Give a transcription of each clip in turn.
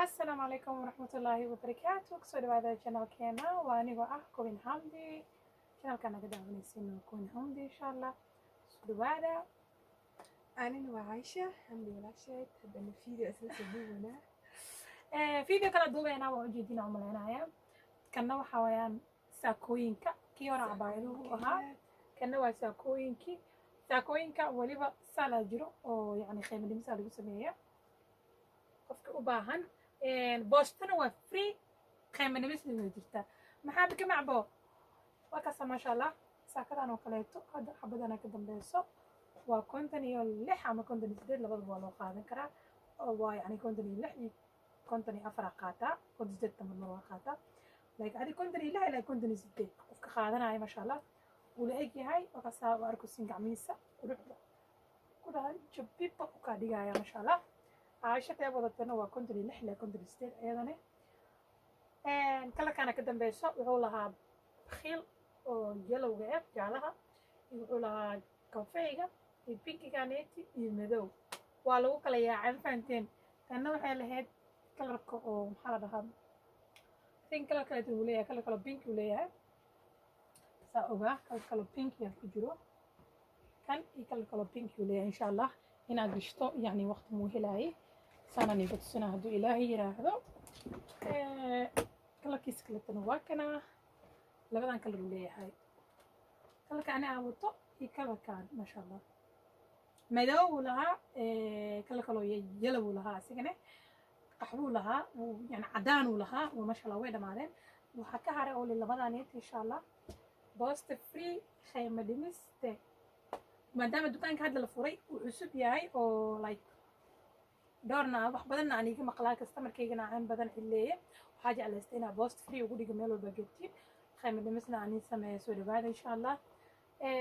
Asalaamu calaykum waraxmatullaahi wabarakaatu. Kusoo dhawaada channelkeena. Waa anigoo ah Kowin Xamdi. Channelka naga daawanaysiin waa Kowin Xamdi. Insha Allah soo dhawaada. Anina waa Caisha Xamdi walaasheed. Haddana video isla soo duubanaa. Video kala duubaynaa, waa ujeedina umaleynaya. Kanna waxaa weeyaan saakooyinka. Kii hore cabaayaduhu u ahaa, kanna waa saakooyinkii. Saakooyinka weliba saalaa jiro oo yani qiimo dhimisaa lagu sameeya. Qofka u baahan, boostana waa free, qiimo dhimisna way jirtaa. Maxaa bika macbo? Waa kaasa, maasha Allah. Saakadan oo kaleeto hadda xabadana ka dambeyso waa 56 ama 58, labadaba waa loo qaadan karaa. Oo waa yani 56 iyo 54 aa qaataa, 58 tamarna waa qaataa. Like adi 56 ilaa 58 qofka qaadanaya, maasha Allah, wuu la eg yahay. Waa kaasaa, waa arkosiin gacmihiisa quruxda ku dhahay, jabiba u kaa dhigaya, maasha Allah. Caasho tee wadatana waa 56 ilaa 58 iyadane. Colorkana ka dambeyso wuxuu lahaa bakhiil oo yellowga ah, jaalaha, iyo wuxuu lahaa kafeyga iyo pinkiga neeti iyo madow. Waa lagu kala yaacay, ma fahanteen? Tanna waxay lahayd colorka oo, maxaa la dhahaa, I think color kaleeto uu leeyahay, color kaloo pink uu leeyahay, saa ogaa. Color kaloo pink yaa ku jiro kan, iyo color kaloo pink uu leeyahay. Insha Allah inaad gishto yani waqti muu helaayay, saanaan iga tusinaa hadduu Ilaahay yiraahdo. Colorkiisa kaletana waa kana. Labadan color uu leeyahay, colorka ani aan wato iyo colorkan, maasha Allah. Madow uu lahaa, color kaloo yellow uu lahaa, asigane qaxwuu lahaa, yani cadaan uu lahaa. Maasha Allah, way dhamaadeen. Waxaa ka haray oo li labadaneet. Insha Allah boosta free, qiimo dhimiste, maadaama dukaanka hadda la furay, uu cusub yahay oo like dhowrna wax badanna aan iiga maqlaa, customerkaygana aan badan cileeye, waxaa jeclaystay inaa boost free ugu dhigo. Meel walba joogtiin, qiimo dhimisna aan ii sameeyo. Soo dhawaada insha Allah.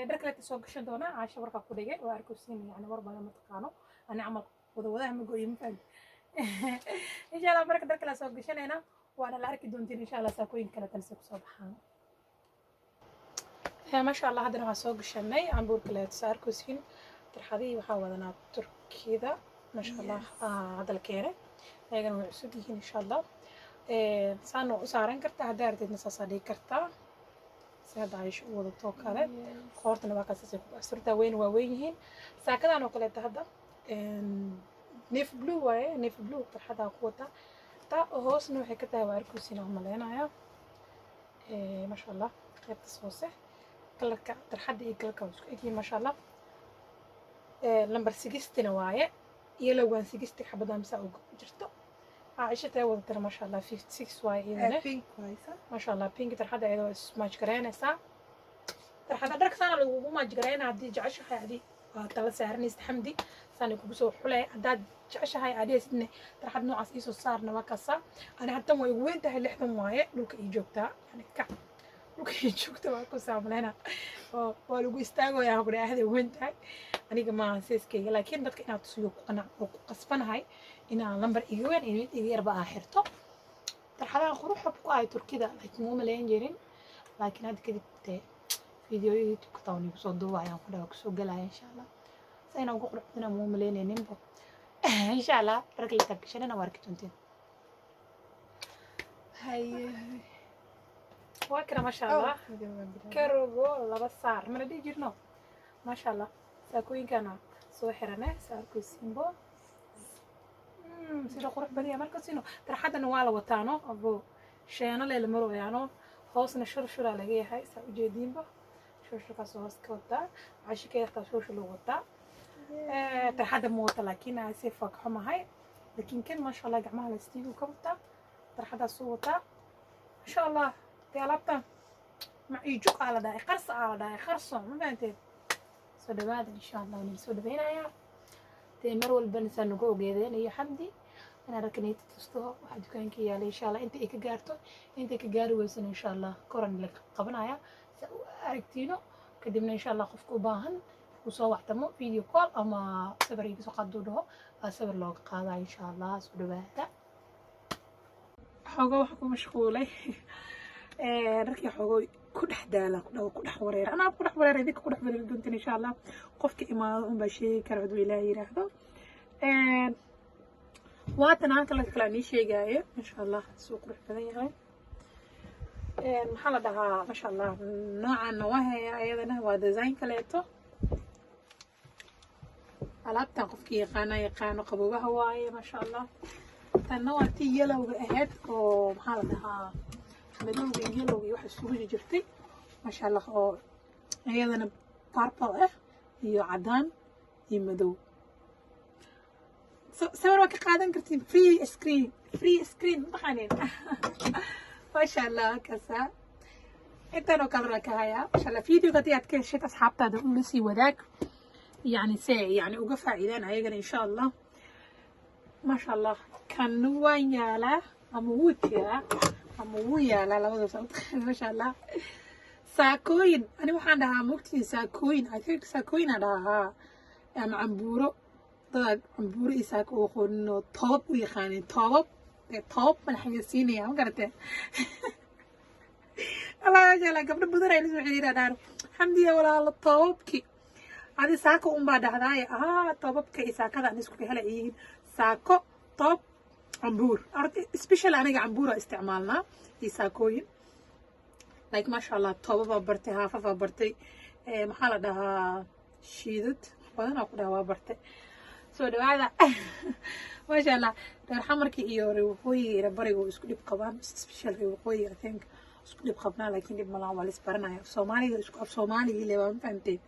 Dhar kaleeta soo gashan doonaa. Caasha warkaa ku dhigay waa arkosiin, yani war badan ma taqaano, ani camal wada wadaha ma go'yo, ma fahamti? Insha Allah marka dhar kale soo gashanayna, waana la arki doontiin insha Allah saakooyin kale tan se kusoo baxaan, maasha Allah. Haddana waxaan soo gashanay cambuur kaleeto, saa arkosiin. Tarxadihii waxaa wadanaa Turkida, maasha Allah. Hadda la keenay, ayagana way cusub yihiin. Insha Allah saan waa u saaran kartaa, haddaa arteedna saasaa dhigi kartaa, si hadda Caisho u wadato kale. Qoortana waa kaasasay ku asturtaa, weyn waa weyn yihiin. Saakadan oo kaleeto hadda navy blue waaye, navy blue tarxadaa ku wataa. Taa hoosna waxay ka tahay, waa arkosiin aan umaleynaya, maasha Allah. Qaybtas hoose colorka tarxadda iyo colorka waa isku egyihiin, maasha Allah. Number 60-na waaye, yellow waan 60 xabadan misaa uga jirto. Caaisha tee wadatana, maasha Allah, 56 waaye iyadana. Pink waaysa. Maasha Allah, pink tarxadda iyadoo ismatch gareynaysaa. Tarxadda dharka saana lagugu match gareynaa. Haddii jeceshahay adi waa tala saaranaysid, Xamdi saana kugu soo xulay. Haddaad jeceshahay adhiyaysidne tarxad noocaas iisoo saarna, waa kaasa. Ani haddan way igu weyn tahay, 60 waaye, dhulka ii joogtaa, yani kac dhulka ii joogta waa ku saamaleyna oo waa lagu istaagayaa ku dhaahday, weyn tahay. Aniga maaha size-kayga, laakiin dadka inaad tusiyo ku qanac oo ku qasbanahay inaan lambar iga weyn iyo mid iga yarba aa xirto. Tarxadaha quruxda ku ahay Turkida, like muu malayn jirin, laakiin hadda kadib dee video YouTube taa igu soo duubayaan ku dhawa kusoo galaya insha Allah. Sayna ugu qurux badana muu malaynayninbo. Insha Allah dharka la taabgashanana waa arki doonteen. Haye. Waa kana, maasha Allah. Karogo laba saar mana dhihi jirno, maasha Allah. Saakooyinkana soo xirane, saakooyinbo sida qurux badan marka sino. Tarxadana waa la wataano abo sheeno leela maroyaano, hoosna shurshuraa laga yahay, saa ujeediinba. Shurshurkaasoo hoos ka wataa, cashikeeda xataa shurshur loo wataa. Tarxadda ma wata, laakiin si ka xumahay. Laakiin kan, maasha Allah, gacmaha la stiigu ka wataa, tarxadaasuu wataa, maasha Allah. Dee alaabtan maciijuq aa la dhahay, qarsa aa la dhahay, qarso, ma fahanteed? Soo dhawaada insha Allah, waan soo dhaweynayaa. Dee mar walbana saa nagu ogeedeen iyo Xamdi inaan rakanayta tusto waxaa dukaanka yaalay, insha Allah inta ay ka gaarto. Intay ka gaari weysana, insha Allah koran la qabanaya sa u aragtiino. Kadibna insha Allah qofka u baahan uu soo wactamo, video call ama sawir iga soo qaaduu dhaho, aa sawir looga qaadaa insha Allah. Soo dhawaada. Xoogo waxa ku mashquulay dharkii, xoogo ku dhex daala, ku dhex wareera, anaa ku dhex wareera, idinka ku dhex wareeri doontiin insha Allah. Qofka imaado unbaa sheegi kara hadduu Ilaahay yiraahdo. Waatan aan kala kale nii sheegaayo, masha Allah, suu qurux badan yahay. Maxaa la dhahaa, masha Allah, noocaana waa haya, ayadana waa design kaleeto. Alaabtan qofkii yaqaana yaqaano, qaboobaha waaye, masha Allah. Tanna waa tii yellowga ahayd oo, maxaa la dhahaa, madowga iyo yellowga iyo wax isugu jirtay, masha Allah, oo iyadana purple ah iyo cadaan iyo madow. Sawir waa ka qaadan kartiin, free screen, free screen, mataqaaniin? Masha Allah, kaasa intaan oo kale ka hayaa, masha Allah. Videoga haddii aad ka heshid, asxaabtaada ula sii wadaag, yani se yani uga faa'iidaan ayagana, insha Allah. Masha Allah, kan waan yaalaa ama wuu jiraa ama wuu yaalaa labadaba, masha Allah. Saakooyin, ani waxaan dhahaa, mogtiin, saakooyin, I think saakooyin aan dhahaa ama cambuuro. Dada cambuuro iyo saako u aqoonin oo toobab u yaqaaneen. Toobab dee, toobab baan xayeysiinaya, ma garatee? Allah, masha Allah, gabdho badan ay la soo xiriiraan, dhaano, "Xamdiya walaalo, toobabki adi saako unbaa dhahdaaye." Toobabka iyo saakada an isku hela yihiin, saako, toob, cambuur. Horta special aniga cambuura isticmaalnaa iyo saakooyin, like, maasha Allah, toobabaa bartay, haafafaa bartay, maxaa la dhahaa, shiidad badanaa ku dhaha waa bartay. Soo dhawaada, maasha Allah. Reer Xamarka iyo reer waqooyiga iyo reer bariga oo isku dhib qabaan, special reer waqooyiga, I think isku dhib qabnaa, laakiin dhib malaha, waa la isbaranaya. Af Soomaaliga isku af Soomaaliga ile waa, ma fahamteen?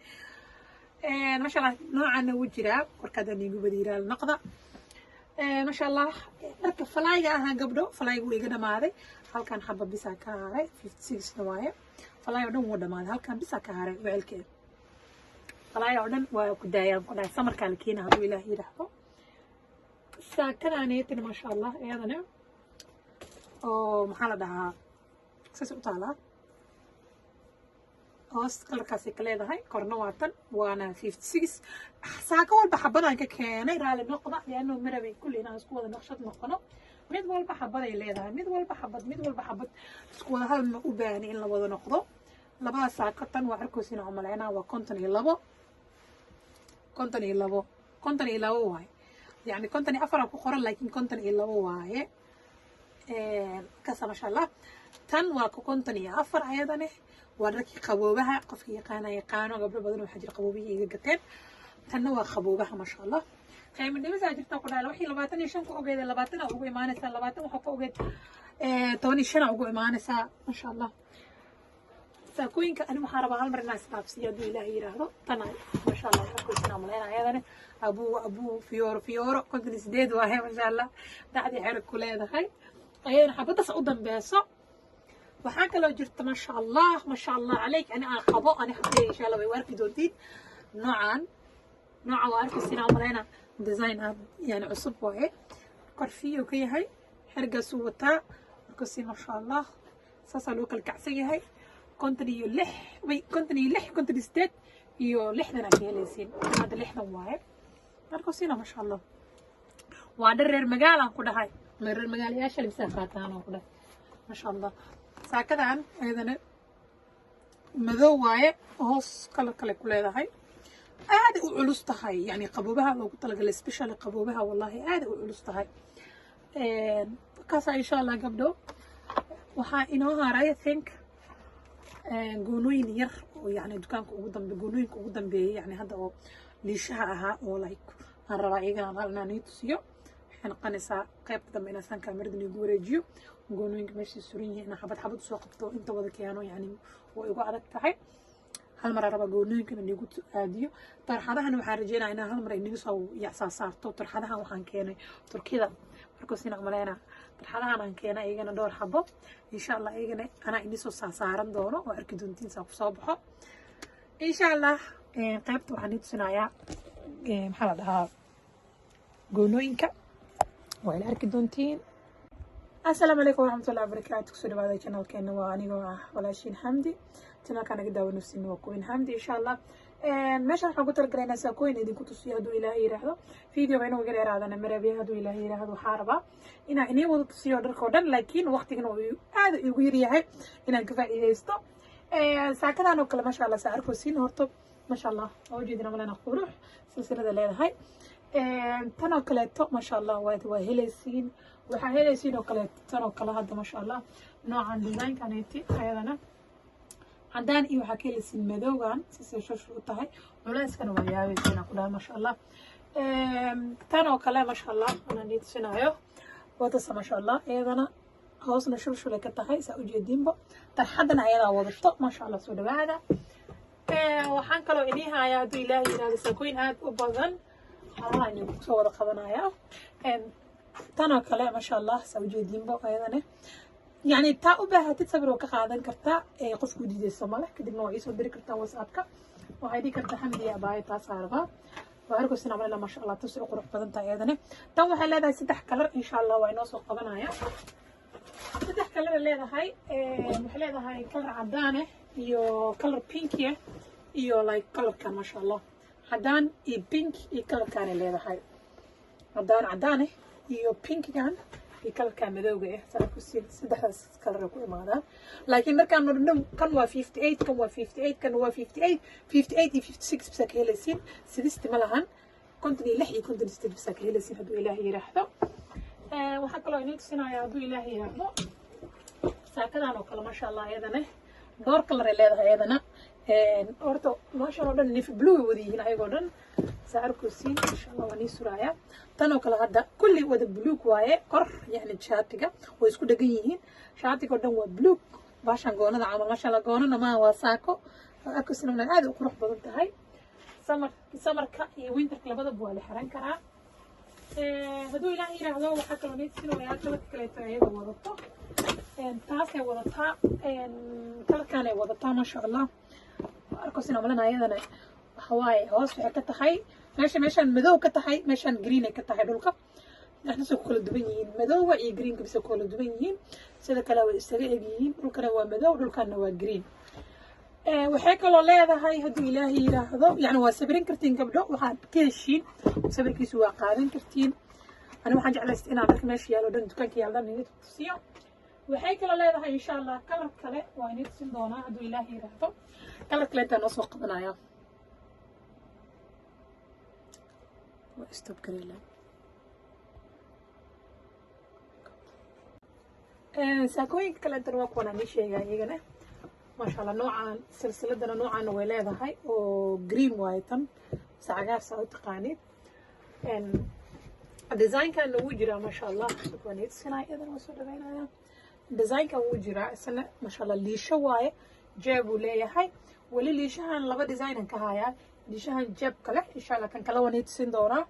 Maasha Allah, noocana wuu jiraa. Korkaadaan iigu badiiraal noqda, maasha Allah. Dharka falayga ahaa, gabdho, falayga wuu iga dhamaaday. Halkan xaba bisaa ka haray, 56-na waaye. Falay oo dhan wuu dhamaaday, halkan bisaa ka haray wecelkeeda. Falay oo dhan waa ku daayaan ku dhahay, summerkaa la keena hadduu Ilaah yidhaahdo. Saakadaaneetina, maasha Allah, iyadana oo, maxaa la dhahaa, saas u taalaa. Hoos colorkaasay ka leedahay, korna waa tan, waana 56. Saako walba xabadaan ka keenay, raali noqda, lianno marabay kulli inaan isku wada naqshad noqono. Mid walba xabaday leedahay, mid walba xabad, mid walba xabad, isku wada hal ma u baahni in la wada noqdo. Labada saako, tan waa arkaysiin oo malaynaa, waa 52, 52, 52 waaye. Yani 54 ku qoran, laakiin 52 waaye kasa, maasha Allah. Tan waa ku 54, ayadane waa dharkii qaboobaha. Qofkii yaqaana yaqaano. Gabdho badan waxaa jira qaboobihii iga gateen. Tanna waa qaboobaha, maasha Allah. Qiimo dhimisaa jirta ku dhaala. Wixii 25 ku ogeed, 20 ugu imaanaysaa. 20 waxaa ku ogeed, 15 ugu imaanaysaa, maasha Allah. Saakooyinka ani waxaan rabaa hal mar inaan isdhaafsiiyo hadduu Ilaahay yidhaahdo. Tan, maasha Allah, arkaysin malayna, ayadane abuu abuu fiyooro fiyooro, 58 waaye, maasha Allah. Dacdii xerig ku leedahay, ayadana xabadaas u dambeyso. Waxaa kaloo jirta, maasha Allah, maasha Allah calayk, ani aan qabo, ani xabtay, insha Allah way arki doontiin. Noocan, noocan waa arkaysin aan malayna, design aad yani cusub waaye. Korfiyo ka yahay, xergaasuu wataa, arkaysin, maasha Allah, saasaa loo kala kacsan yahay. 56 way, 56, 58 iyo 60 aad ka helaysiin. Hadda 60 waaye, arkaysiina, maasha Allah. Waa dhar reer magaalaan ku dhahay, reer magaalayaasha libsaa qaataan aan ku dhahay, maasha Allah. Saakadan ayadana madow waaye, hoos kale kale ku leedahay. Aaday u culus tahay, yani qaboobaha loogu talagalay, specially qaboobaha, wallahi aaday u culus tahay kaasa. Insha Allah, gabdho, waxaa inoo haray, I think, goonooyin yar oo yani dukaanka ugu dambe, goonooyinka ugu dambeeyay, yani hadda oo liishaha ahaa, oo like aan rabaa iyagana hal inaan ii tusiyo. Waxay noqonaysaa qaybta dambe inaan saan kaamirada niigu wareejiyo, goonooyinka meeshay suran yihiin inaan xabad xabad usoo qabto, inta wada keeno, yani way igu adag tahay. Hal mar aan rabaa goonooyinkana niigu aadiyo. Tarxadahana waxaan rajeynaya inaan hal mar ay nigu soo yacsaa saarto. Tarxadahan waxaan keenay Turkida, markaasina umaleyna tarxadahan aan keenay iyagana dhowr xabo, insha Allah. Iyagana anaa ini soo saasaaran doono oo arki doontiin saa kusoo baxo, insha Allah. Qaybta waxaan ii tusinayaa, maxaa la dhahaa, goonooyinka waa ila arki doontiin. Asalaamu calaykum waraxmatullahi wabarakaatu. Kusoo dhawaada channelkeena, waa anigoo ah walaashiin Xamdi. Channelka naga daawanaysiin waa Queen Xamdi, insha Allah. Meeshan waxaan ku talagalaynaa saakooyin idinku tusiyo hadduu Ilaahay yiraahdo. Videoga inuu iga dheeraadana marabiya hadduu Ilaahay yiraahdo. Waxaa rabaa inaan inii wada tusiyo dharka oo dhan, laakiin waqtigana uu aad igu yaryahay inaan ka faa'iidaysto. Saakadan oo kale, maasha Allah, saa arkaysiin horto, maasha Allah, waa ujeedina malena, qurux silsilada leedahay. Tan oo kaleeto, maasha Allah, waa helaysiin. Waxaa helaysiin oo kaleeto tan oo kale hadda, maasha Allah, noocan designkaneti. Ayadana cadaan iyo waxaa ka helaysiin madowgan, sisay shushu u tahay. Culeyskana waa yaabaysiin, aan ku dhahay, maasha Allah. Tan oo kale, maasha Allah, anaa nii tusinaayo watasa, maasha Allah. Iyadana hoosna shulshulay ka tahay, saa ujeediinbo. Tarxaddana ayadaa wadato, maasha Allah. Soo dhawaada. Waxaan kaloo inii hayaa, hadduu Ilaahay yiraahdo, saakooyin aad u badan. Halaha inii kusoo wada qabanaya. Tan oo kale, maasha Allah, saa ujeediinbo, ayadana yani taa u baahatid sawir oo ka qaadan kartaa ee qofku diidayso male. Kadibna waa iisoo diri kartaa WhatsAppka, waxay dhihi kartaa: "Xamdiya abaayo, taasaa rabaa." Waa arkaysin amalina, maasha Allah, tusi u qurux badan tahay iyadana. Tan waxay leedahay saddex color. Insha Allah waa inoo soo qabanaya. Saddex color ay leedahay. Waxay leedahay color cadaan ah iyo color pink ah iyo like colorkan, maasha Allah. Cadaan iyo pink iyo colorkan ay leedahay. Cadaan cadaan ah iyo pinkigan iyo colorkan madowga ah, saa ku siin. Saddexdaas color ay ku imaadaan. Laakiin markaan dhan kan waa 58, kan waa 58, kan waa 58. 58 iyo 56 bisa ka helaysiin. 60 ma lahan. 56 iyo 58 bisa ka helaysiin, hadduu Ilaahay yiraahdo. Waxaa kaloo inii tusinaya, hadduu Ilaahay yiraahdo, saakadan oo kale, maasha Allah. Iyadana dhowr color ay leedahay iyadana. Horta maashan oo dhan navy blue way wada yihiin ayagoo dhan, saa arkaysiin. Insha Allah waa nii suraaya. Tan oo kale hadda kulli wada buluug waaye kor, yacni shaatiga way isku dhegan yihiin. Shaatiga oo dhan waa buluug. Baashan goonada camal, maasha Allah. Goonana maa, waa saako. Arkaysiin aad u qurux badan tahay. Summerka iyo winterka labadaba waa la xiran karaa, hadduu Ilaah yiraahdo. Waxaa kaloo nii tusinayaa colorka kaleeto iyada wadato. Taasay wadataa, colorkaanay wadataa, maasha Allah. Arkaysin amalan. Ayadana waxa waaye hoos waxay ka tahay meesha, meeshaan madow ka tahay, meeshaan green ay ka tahay. Dhulka dhexdaasay ku kala duwan yihiin. Madowga iyo greenka bisa ku kala duwan yihiin, sida kale way isaga eg yihiin. Dhulkana waa madow, dhulkana waa green. Waxay kaloo leedahay, hadduu Ilaahay yiraahdo, yani waa sabirin kartiin gabdho. Waxaad ka heshiin sawirkiisu waa qaadan kartiin. Ani waxaan jeclaystay inaan dharka meesha yaalo dhan, dukaanka yaalo dhan idin tusiyo. Waxay kaloo leedahay, insha Allah, color kale waa inii tusin doonaa, hadduu Ilaahay yiraahdo. Color kale intaa noo soo qabanaya waa stop gareyla. Saakooyinka kale intana waa kuwan aan ii sheegaya iyagana, maasha Allah. Noocan silsiladana noocaana way leedahay oo green waaye tan, mise cagaar saa u taqaanid. Designkan wuu jiraa, maasha Allah. Waan ii tusinaya iyadana, waa soo dhaweynaya. Designkan wuu jiraa isna, maasha Allah. Liisho waaye, jeeb uu leeyahay. Weli liishahan laba designan ka hayaa, liishahan jeebka leh. Insha Allah kan kale waan ii tusin doonaa.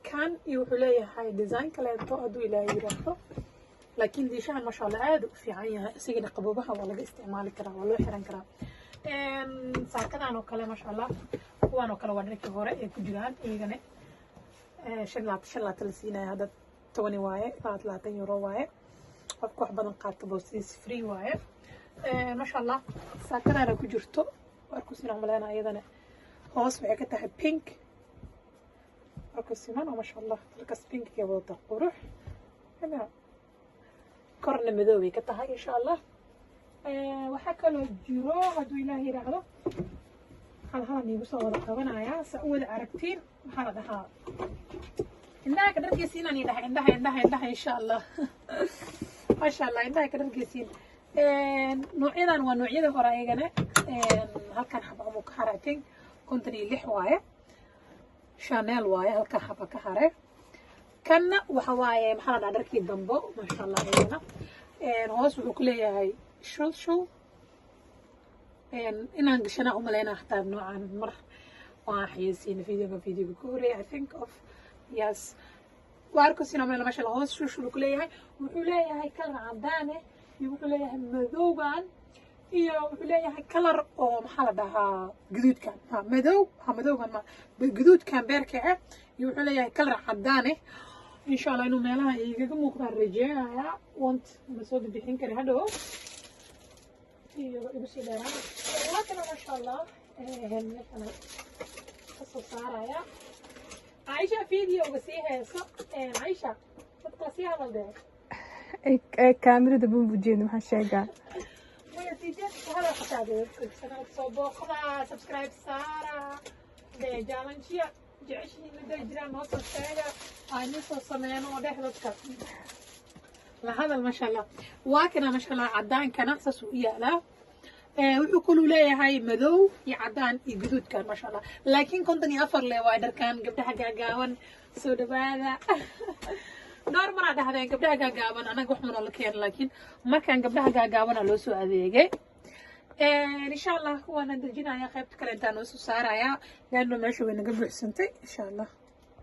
Kan iyo wuxuu leeyahay design kaleeto, hadduu Ilaahay yiraahdo. Laakiin liishahan, maasha Allah, aad u fiican yahay isagana. Qaboobaha waa laga isticmaali karaa, waa loo xiran karaa. Saakadan oo kale, maasha Allah, kuwan oo kale waa dharkii hore ay ku jiraan iyagana. Shan labaatan, shan labaatan la siinaya hadda, 20 waaye, 20 euro waaye. Qofka wax badan qaato boosiis free waaye, maasha Allah. Saakadaana ku jirto warku sinan maleyna. Iyadana hoos waxay ka tahay pink, warku siman oo, maasha Allah. Dalkaas pinkiga wadata qurux, korna madow bay ka tahay, insha Allah. Waxaa kaloo jiro, hadduu Ilaah yiraahdo, hal halan iigu soo wada qabanayaa sa u wada aragtiin. Maxaa la dhahaa? Indhaha ka dhargeysiin aan idhaha. Indhaha, indhaha, indhaha, insha Allah, maasha Allah, indhaha ka dhargeysiin. Noocyadan waa noocyada hore ayagana. Halkan xaba amuu ka haray, I think 56 waaye. Chanel waaye, halkan xaba ka haray. Kanna waxa waaye, maxaa la dhahaa, dharkii dambo, maasha Allah. Iyagana hoos wuxuu ku leeyahay shul shul. Inaan gashanaa umaleynaa xataa noocan mar waan xayeysiina videoga ka horeeya, I think of yes. Waa arkaysiin umaleynaa, maasha Allah. Hoos shul shul ku leeyahay. Wuxuu leeyahay color cadaan eh iyo wuxuu leeyahay madowgan iyo wuxuu leeyahay color oo, maxaa la dhahaa, guduudkan, ha madow, ha madowgan ma guduudkan beerka ah, iyo wuxuu leeyahay color cadaan eh. Insha Allah inuu meelaha igaga muuqdaan rajeynayaa. Want ma soo bixin kari hadhow iyo igu sii dheeraan. Waa kana, maasha Allah, meeshana kasoo saaraya. Caaisha videoga sii heeso. Caaisha, dadka sii hadal dee. Kaamirada bun ujeeda, maxaa sheegaa? Maya, sii jeedka hadal xataa dee. Soo booqda, subscribe saara dee, challenge-ya. Jeceshihiin haday jiraan, noo soo sheega, aan soo sameyno oo dhex dadka la hadal. Maasha Allah, waa kana, maasha Allah. Cadaankana saasuu u yaalaa. Wuxuu kaluu leeyahay madow iyo cadaan iyo guduudkan, maasha Allah. Laakiin 54 le waa dharkan. Gabdhaha gaagaaban, soo dhawaada. Dhowr maraa dhahdeen gabdhaha gaagaaban anaga wax manoo la keeno, laakiin markaan gabdhaha gaagaabana loo soo adeegay. Insha Allah waana dejinaya, qaybta kale intaan noo soo saaraya, laanno meesha way naga buuxsantay, insha Allah.